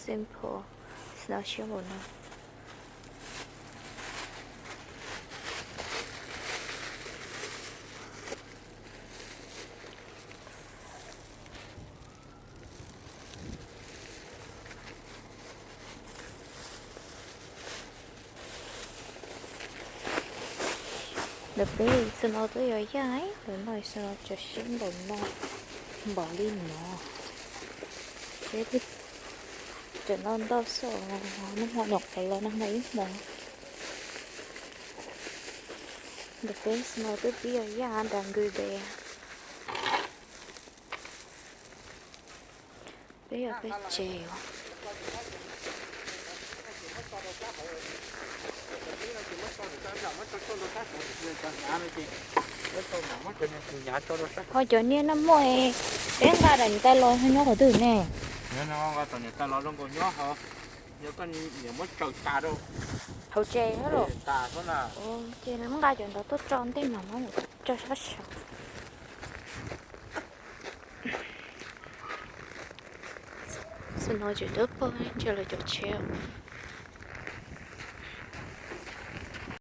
Simple, no siab npaum no. Ntawm peb xwb no twb yog yaj, ntawm no xwb no tso siab npaum no, npaum li no. Seb twb tseem ntau ntau xwb, nag hmo nyuam qhuav los nag hmo ib hmos. Ntawm peb xwb no twb pib yog yaj nras nkws de. Peb yog peb tsev os. Ho cov niag naj muaj, peb nqa daim niam tais los nyob qhov twg ne? Hauv tsev los? Ces nqa cov ntawd tuaj tso ntej mas muab tso sab saud. Xwb no tseem dawb paug ntsia lawv cov tsheb.